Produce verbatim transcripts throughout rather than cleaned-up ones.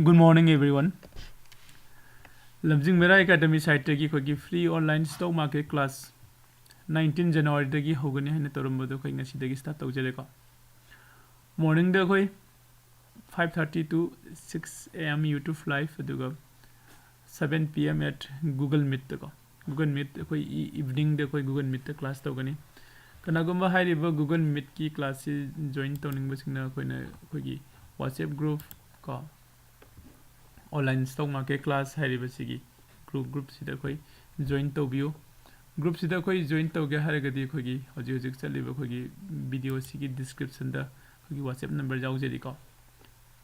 Good morning, everyone. ꯂꯝꯖꯤꯡ ꯃꯩꯔꯥ academy ꯁꯥꯏꯠꯇꯒꯤ ꯑꯩꯈꯣꯏꯒꯤ free online stock market class nineteen January ꯗꯒꯤ ꯍꯧꯒꯅꯤ ꯍꯥꯏꯅ ꯇꯧꯔꯝꯕꯗꯣ ꯑꯩꯈꯣꯏ ꯉꯁꯤꯗꯒꯤ start ꯇꯧꯖꯔꯦꯀꯣ꯫ Morning ꯗ ꯑꯩꯈꯣꯏ five thirty to six A M YouTube live, ꯑꯗꯨꯒ seven P M at Google Meet ꯇꯀꯣ, Google Meet ꯑꯩꯈꯣꯏ ꯏ-, evening ꯗ ꯑꯩꯈꯣꯏ Google Meet ꯇ class ꯇꯧꯒꯅꯤ꯫ ꯀꯅꯥꯒꯨꯝꯕ ꯍꯥꯏꯔꯤꯕ Google Meet ꯀꯤ class ꯁꯤ join ꯇꯧꯅꯤꯡꯕꯁꯤꯡꯅ ꯑꯩꯈꯣꯏꯅ ꯑꯩꯈꯣꯏꯒꯤ WhatsApp group ꯀꯣ, online stock market class ꯍꯥꯏꯔꯤꯕꯁꯤꯒꯤ group, group ꯁꯤꯗ ꯑꯩꯈꯣꯏ join ꯇꯧꯕꯤꯌꯨ꯫ Group ꯁꯤꯗ ꯑꯩꯈꯣꯏ join ꯇꯧꯒꯦ ꯍꯥꯏꯔꯒꯗꯤ ꯑꯩꯈꯣꯏꯒꯤ ꯍꯧꯖꯤꯛ ꯍꯧꯖꯤꯛ ꯆꯠꯂꯤꯕ ꯑꯩꯈꯣꯏꯒꯤ video ꯁꯤꯒꯤ description ꯗ ꯑꯩꯈꯣꯏꯒꯤ WhatsApp number ꯌꯥꯎꯖꯔꯤꯀꯣ꯫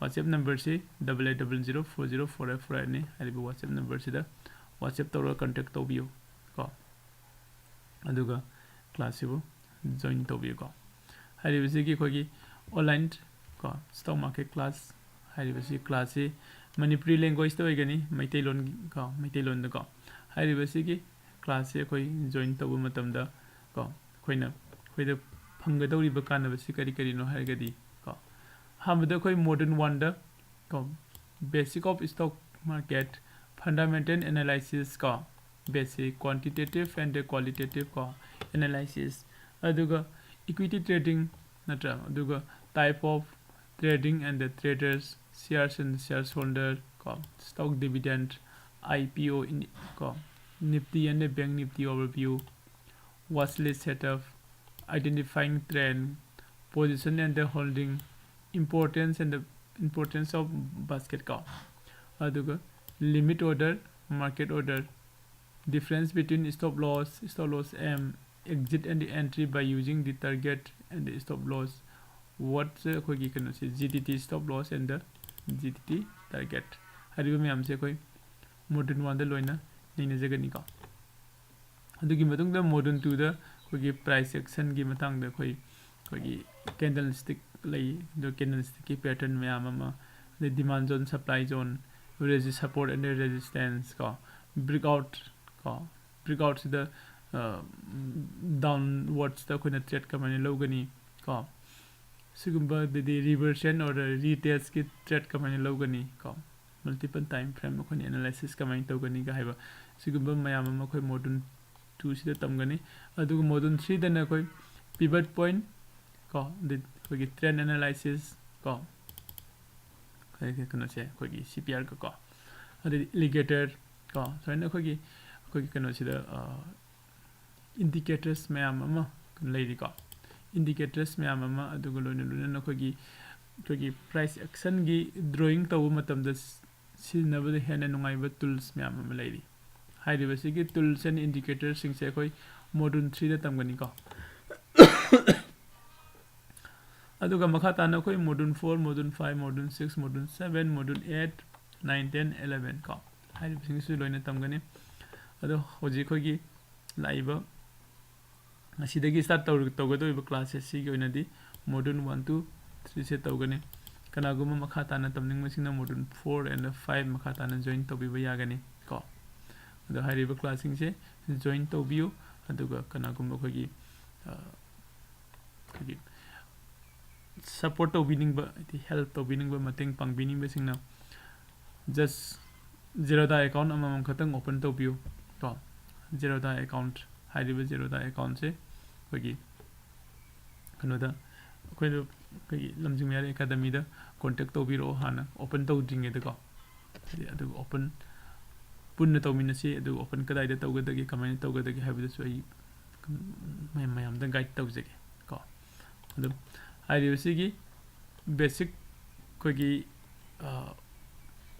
WhatsApp number ꯁꯤ double eight double zero four zero four eight four eight ꯅꯤ꯫ ꯍꯥꯏꯔꯤꯕ WhatsApp number ꯁꯤꯗ WhatsApp ꯇꯧꯔꯒ contact ꯇꯧꯕꯤꯌꯨ ꯀꯣ꯫ ꯑꯗꯨꯒ class ꯁꯤꯕꯨ join ꯇꯧꯕꯤꯌꯨꯀꯣ꯫ ꯍꯥꯏꯔꯤꯕꯁꯤꯒꯤ ꯑꯩꯈꯣꯏꯒꯤ online ꯀꯣ, stock market class ꯍꯥꯏꯔꯤꯕꯁꯤ class ꯁꯤ Manipuri language ꯇ ꯑꯣꯏꯒꯅꯤ, ꯃꯩꯇꯩꯂꯣꯟ ꯀꯣ, ꯃꯩꯇꯩꯂꯣꯟꯗꯀꯣ꯫ ꯍꯥꯏꯔꯤꯕꯁꯤꯒꯤ class ꯁꯤ ꯑꯩꯈꯣꯏ join ꯇꯧꯕ ꯃꯇꯝꯗ ꯀꯣ, ꯑꯩꯈꯣꯏꯅ, ꯑꯩꯈꯣꯏꯗ ꯐꯪꯒꯗꯧꯔꯤꯕ ꯀꯥꯟꯅꯕꯁꯤ ꯀꯔꯤ ꯀꯔꯤꯅꯣ ꯍꯥꯏꯔꯒꯗꯤ ꯀꯣ, ꯑꯍꯥꯟꯕꯗ ꯑꯩꯈꯣꯏ module one ꯗ ꯀꯣ, basic of stock market, fundamental analysis ꯀꯣ, basic quantitative and qualitative ꯀꯣ, analysis, ꯑꯗꯨꯒ equity trading ꯅꯠꯇ꯭ꯔꯥ, ꯑꯗꯨꯒ type of trading and the traders, shares and shareholder ꯀꯣ, stock dividend, I P O in ꯀꯣ, Nifty and the Bank Nifty overview, watch list setup, identifying trend, position and the holding, importance and the importance of basket ꯀꯣ, ꯑꯗꯨꯒ limit order, market order, difference between stop loss, stop loss M, exit and the entry by using the target and the stop loss, what ꯑꯩꯈꯣꯏꯒꯤ ꯀꯩꯅꯣꯁꯦ G T T stop loss and the G T T target ꯍꯥꯏꯔꯤꯕ ꯃꯌꯥꯝꯁꯦ ꯑꯩꯈꯣꯏ module one ꯗ ꯂꯣꯏꯅ ꯅꯩꯅꯖꯒꯅꯤꯀꯣ꯫ ꯑꯗꯨꯒꯤ ꯃꯇꯨꯡꯗ module two ꯗ ꯑꯩꯈꯣꯏꯒꯤ price action ꯒꯤ ꯃꯇꯥꯡꯗ ꯑꯩꯈꯣꯏ, ꯑꯩꯈꯣꯏꯒꯤ candlestick ꯂꯩ, ꯑꯗꯨ candlestick ꯀꯤ pattern ꯃꯌꯥꯝ ꯑꯃ, ꯑꯗꯩ demand zone, supply zone, resi-, support and resistance ꯀꯣ, breakout ꯀꯣ, breakout ꯁꯤꯗ, ꯑ, downwards ꯇ ꯑꯩꯈꯣꯏꯅ trade ꯀꯃꯥꯏꯅ ꯂꯧꯒꯅꯤ ꯀꯣ, ꯁꯤꯒꯨꯝꯕ ꯑꯗꯩꯗꯤ reversion or retest ꯀꯤ trade ꯀꯃꯥꯏꯅ ꯂꯧꯒꯅꯤ ꯀꯣ, multiple time frame ꯑꯩꯈꯣꯏꯅ analysis ꯀꯃꯥꯏꯅ ꯇꯧꯒꯅꯤꯒ ꯍꯥꯏꯕ, ꯁꯤꯒꯨꯝꯕ ꯃꯌꯥꯝ ꯑꯃ ꯑꯩꯈꯣꯏ module two ꯁꯤꯗ ꯇꯝꯒꯅꯤ꯫ ꯑꯗꯨꯒ module three ꯗꯅ ꯑꯩꯈꯣꯏ pivot point ꯀꯣ, ꯑꯗꯩ ꯑꯩꯈꯣꯏꯒꯤ trend analysis ꯀꯣ, ꯑꯩꯈꯣꯏꯒꯤ ꯀꯩꯅꯣꯁꯦ, ꯑꯩꯈꯣꯏꯒꯤ C P R ꯀ ꯀꯣ, ꯑꯗꯩ alligator ꯀꯣ, ꯁꯨꯃꯥꯏꯅ ꯑꯩꯈꯣꯏꯒꯤ, ꯑꯩꯈꯣꯏꯒꯤ ꯀꯩꯅꯣꯁꯤꯗ, ꯑ, indicators ꯃꯌꯥꯝ ꯑꯃ ꯂꯩꯔꯤꯀꯣ, indicators ꯃꯌꯥꯝ ꯑꯃ, ꯑꯗꯨꯒ ꯂꯣꯏꯅ ꯂꯣꯏꯅꯅ ꯑꯩꯈꯣꯏꯒꯤ, ꯑꯩꯈꯣꯏꯒꯤ price action ꯒꯤ drawing ꯇꯧꯕ ꯃꯇꯝꯗ ꯁꯤꯖꯤꯟꯅꯕꯗ ꯍꯦꯟꯅ ꯅꯨꯡꯉꯥꯏꯕ tools ꯃꯌꯥꯝ ꯑꯃ ꯂꯩꯔꯤ꯫ ꯍꯥꯏꯔꯤꯕꯁꯤꯒꯤ tools and indicator ꯁꯤꯡꯁꯦ ꯑꯩꯈꯣꯏ module three ꯗ ꯇꯝꯒꯅꯤꯀꯣ꯫ ꯑꯗꯨꯒ ꯃꯈꯥ ꯇꯥꯅ ꯑꯩꯈꯣꯏ module four, module five, module six, module seven, module eight, nine, ten, eleven ꯀꯣ, ꯍꯥꯏꯔꯤꯕꯁꯤꯡꯁꯤꯁꯨ ꯂꯣꯏꯅ ꯇꯝꯒꯅꯤ꯫ ꯑꯗꯣ ꯍꯧꯖꯤꯛ ꯑꯩꯈꯣꯏꯒꯤ ꯂꯥꯛꯏꯕ ꯉꯁꯤꯗꯒꯤ start ꯇꯧꯔ-, ꯇꯧꯒꯗꯧꯔꯤꯕ class ꯁꯦ ꯁꯤꯒꯤ ꯑꯣꯏꯅꯗꯤ module one, two, three ꯁꯦ ꯇꯧꯒꯅꯤ꯫ ꯀꯅꯥꯒꯨꯝꯕ ꯃꯈꯥ ꯇꯥꯅ ꯇꯝꯅꯤꯡꯕꯁꯤꯡꯅ module four and five ꯃꯈꯥ ꯇꯥꯅ join ꯇꯧꯕꯤꯕ ꯌꯥꯒꯅꯤ ꯀꯣ꯫ ꯑꯗꯣ ꯍꯥꯏꯔꯤꯕ class ꯁꯤꯡꯁꯦ join ꯇꯧꯕꯤꯌꯨ꯫ ꯑꯗꯨꯒ ꯀꯅꯥꯒꯨꯝꯕ ꯑꯩꯈꯣꯏꯒꯤ, ꯑ, ꯑꯩꯈꯣꯏꯒꯤ support ꯇꯧꯕꯤꯅꯤꯡꯕ, ꯍꯥꯏꯗꯤ help ꯇꯧꯕꯤꯅꯤꯡꯕ, ꯃꯇꯦꯡ ꯄꯥꯡꯕꯤꯅꯤꯡꯕꯁꯤꯡꯅ just Zerodha account ꯑꯃꯃꯝ ꯈꯛꯇꯪ open ꯇꯧꯕꯤꯌꯨ ꯀꯣ꯫ Zerodha account, ꯍꯥꯏꯔꯤꯕ Zerodha account ꯁꯦ ꯑꯩꯈꯣꯏꯒꯤ ꯀꯩꯅꯣꯗ, ꯑꯩꯈꯣꯏꯗ, ꯑꯩꯈꯣꯏꯒꯤ ꯂꯝꯖꯤꯡ ꯃꯌꯥꯏ academy ꯗ contact ꯇꯧꯕꯤꯔꯛꯑꯣ ꯍꯥꯟꯅ open ꯇꯧꯗ꯭ꯔꯤꯉꯩꯗꯀꯣ꯫ ꯍꯥꯏꯗꯤ ꯑꯗꯨꯒ open ꯄꯨꯟꯅ ꯇꯧꯃꯤꯟꯅꯁꯤ, ꯑꯗꯨꯒ open ꯀꯗꯥꯏꯗ ꯇꯧꯒꯗꯒꯦ, ꯀꯃꯥꯏꯅ ꯇꯧꯒꯗꯒꯦ ꯍꯥꯏꯕꯗꯨꯁꯨ ꯑꯩ ꯃꯌꯥꯝ, ꯃꯌꯥꯝꯗ guide ꯇꯧꯖꯒꯦ ꯀꯣ꯫ ꯑꯗꯨꯝ ꯍꯥꯏꯔꯤꯕꯁꯤꯒꯤ basic ꯑꯩꯈꯣꯏꯒꯤ, ꯑ,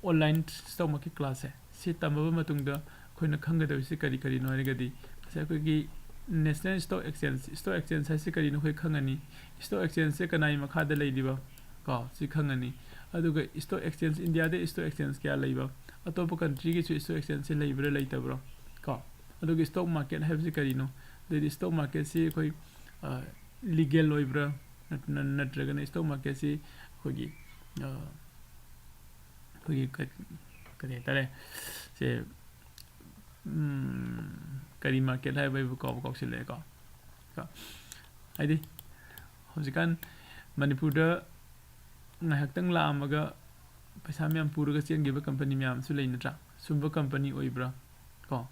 online stock market class ꯁꯦ, ꯁꯤ ꯇꯝꯃꯕ ꯃꯇꯨꯡꯗ ꯑꯩꯈꯣꯏꯅ ꯈꯪꯒꯗꯕꯁꯤ ꯀꯔꯤ ꯀꯔꯤꯅꯣ ꯍꯥꯏꯔꯒꯗꯤ, ꯉꯁꯥꯏ ꯑꯩꯈꯣꯏꯒꯤ National Stock Exchange, stock exchange ꯍꯥꯏꯁꯤ ꯀꯔꯤꯅꯣ ꯑꯩꯈꯣꯏ ꯈꯪꯉꯅꯤ, stock exchange ꯁꯦ ꯀꯅꯥꯒꯤ ꯃꯈꯥꯗ ꯂꯩꯔꯤꯕ ꯀꯣ, ꯁꯤ ꯈꯪꯉꯅꯤ꯫ ꯑꯗꯨꯒ stock exchange, ꯏꯟꯗꯤꯌꯥꯗ stock exchange ꯀꯌꯥ ꯂꯩꯕ, ꯑꯇꯣꯞꯄ country ꯒꯤꯁꯨ stock exchange ꯁꯦ ꯂꯩꯕ꯭ꯔꯥ ꯂꯩꯇꯕ꯭ꯔꯥ ꯀꯣ꯫ ꯑꯗꯨꯒ stock market ꯍꯥꯏꯕꯁꯤ ꯀꯔꯤꯅꯣ, ꯑꯗꯩꯗꯤ stock market ꯁꯤ ꯑꯩꯈꯣꯏ, ꯑ, legal ꯑꯣꯏꯕ꯭ꯔꯥ, ꯅꯠ-, ꯅꯠ-, ꯅꯠꯇ꯭ꯔꯒꯅ stock market ꯁꯤ ꯑꯩꯈꯣꯏꯒꯤ, ꯑ, ꯑꯩꯈꯣꯏꯒꯤ ꯀ-, ꯀꯔꯤ ꯍꯥꯏꯇꯥꯔꯦ, ꯁꯦ, ꯎꯝ, ꯀꯔꯤ market ꯍꯥꯏꯕ ꯑꯩꯕꯨ ꯀꯥꯎꯕ ꯀꯥꯎꯁꯤꯜꯂꯛꯑꯦꯀꯣ꯫ ꯀꯣ, ꯍꯥꯏꯗꯤ ꯍꯧꯖꯤꯛꯀꯥꯟ ꯃꯅꯤꯄꯨꯔꯗ ꯉꯥꯏꯍꯥꯛꯇꯪ ꯂꯥꯛꯑꯝꯃꯒ ꯄꯩꯁꯥ ꯃꯌꯥꯝ ꯄꯨꯔꯒ ꯆꯦꯟꯈꯤꯕ ꯀꯝꯄꯅꯤ ꯃꯌꯥꯝꯁꯨ ꯂꯩ, ꯅꯠꯇ꯭ꯔꯥ? ꯁꯨꯝꯕ ꯀꯝꯄꯅꯤ ꯑꯣꯏꯕ꯭ꯔꯥ? ꯀꯣ,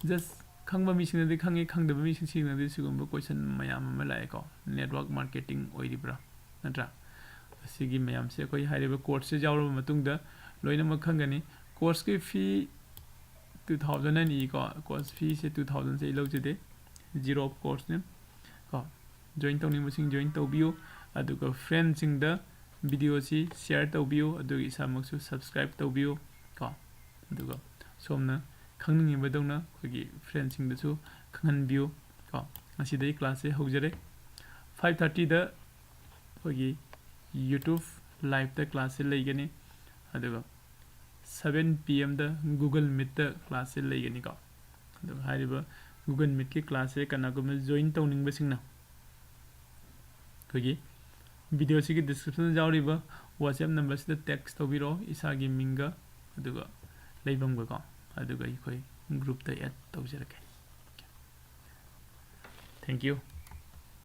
ꯖꯁ ꯈꯪꯕ ꯃꯤꯁꯤꯡꯅꯗꯤ ꯈꯪꯉꯤ, ꯈꯪꯗꯕ ꯃꯤꯁꯤꯡꯁꯤꯡꯅꯗꯤ ꯁꯤꯒꯨꯝꯕ ꯀꯣꯏꯁꯟ ꯃꯌꯥꯝ ꯑꯃ ꯂꯥꯛꯑꯦꯀꯣ꯫ ꯅꯦꯠꯋꯥꯔꯛ ꯃꯥꯔꯀꯦꯇꯤꯡ ꯑꯣꯏꯔꯤꯕ꯭ꯔꯥ, ꯅꯠꯇ꯭ꯔꯥ? ꯑꯁꯤꯒꯤ ꯃꯌꯥꯝꯁꯦ ꯑꯩꯈꯣꯏ ꯍꯥꯏꯔꯤꯕ ꯀꯣꯔꯁꯁꯦ ꯌꯥꯎꯔꯕ ꯃꯇꯨꯡꯗ ꯂꯣꯏꯅꯃꯛ ꯈꯪꯒꯅꯤ꯫ ꯀꯣꯔꯁꯀꯤ ꯐꯤ ꯇꯨ ꯊꯥꯎꯖꯟ ꯑꯅꯤ ꯀꯣ, ꯀꯣꯔꯁ ꯐꯤꯁꯦ ꯇꯨ ꯊꯥꯎꯖꯟꯁꯦ ꯑꯩ ꯂꯧꯖꯗꯦ, ꯖꯤꯔꯣ ꯀꯣꯔꯁꯅꯦ ꯀꯣ꯫ ꯖꯣꯏꯟ ꯇꯧꯅꯤꯡꯕꯁꯤꯡ ꯖꯣꯏꯟ ꯇꯧꯕꯤꯌꯨ, ꯑꯗꯨꯒ ꯐ꯭ꯔꯦꯟꯁꯤꯡꯗ ꯚꯤꯗꯤꯑꯣꯁꯤ ꯁꯤꯌꯔ ꯇꯧꯕꯤꯌꯨ, ꯑꯗꯨꯒ ꯏꯁꯥꯃꯛꯁꯨ ꯁꯕꯁꯀ꯭ꯔꯥꯏꯕ ꯇꯧꯕꯤꯌꯨ ꯀꯣ꯫ ꯑꯗꯨꯒ ꯁꯣꯝꯅ ꯈꯪꯅꯤꯡꯉꯤꯕꯗꯧꯅ ꯑꯩꯈꯣꯏꯒꯤ ꯐ꯭ꯔꯦꯟꯁꯤꯡꯗꯁꯨ ꯈꯪꯍꯟꯕꯤꯌꯨ ꯀꯣ꯫ ꯉꯁꯤꯗꯒꯤ ꯀ꯭ꯂꯥꯁꯁꯦ ꯍꯧꯖꯔꯦ꯫ ꯐꯥꯏꯚ ꯊꯥꯔꯇꯤꯗ ꯑꯩꯈꯣꯏꯒꯤ ꯌꯨꯇ꯭ꯌꯨꯕ ꯂꯥꯏꯞꯇ ꯀ꯭ꯂꯥꯁꯁꯦ ꯂꯩꯒꯅꯤ, ꯑꯗꯨꯒ ꯁꯚꯦꯟ ꯄꯤ ꯑꯦꯝꯗ ꯒꯨꯒꯜ ꯃꯤꯠꯇ ꯀ꯭ꯂꯥꯁꯁꯦ ꯂꯩꯒꯅꯤꯀꯣ꯫ ꯑꯗꯨꯒ ꯍꯥꯏꯔꯤꯕ ꯒꯨꯒꯜ ꯃꯤꯠꯀꯤ ꯀ꯭ꯂꯥꯁꯁꯦ ꯀꯅꯥꯒꯨꯝꯕ ꯖꯣꯏꯟ ꯇꯧꯅꯤꯡꯕꯁꯤꯡꯅ ꯑꯩꯈꯣꯏꯒꯤ ꯚꯤꯗꯤꯑꯣꯁꯤꯒꯤ ꯗꯤꯁꯀ꯭ꯔꯤꯞꯁꯟꯗ ꯌꯥꯎꯔꯤꯕ ꯋꯥꯆꯦꯞ ꯅꯝꯕꯔꯁꯤꯗ ꯇꯦꯛꯁ ꯇꯧꯕꯤꯔꯛꯑꯣ, ꯏꯁꯥꯒꯤ ꯃꯤꯡꯒ ꯑꯗꯨꯒ ꯂꯩꯐꯝꯒꯀꯣ, ꯑꯗꯨꯒ ꯑꯩꯈꯣꯏ ꯒ꯭ꯔꯨꯞꯇ ꯑꯦꯗ ꯇꯧꯖꯔꯛꯀꯦ꯫ Thank you.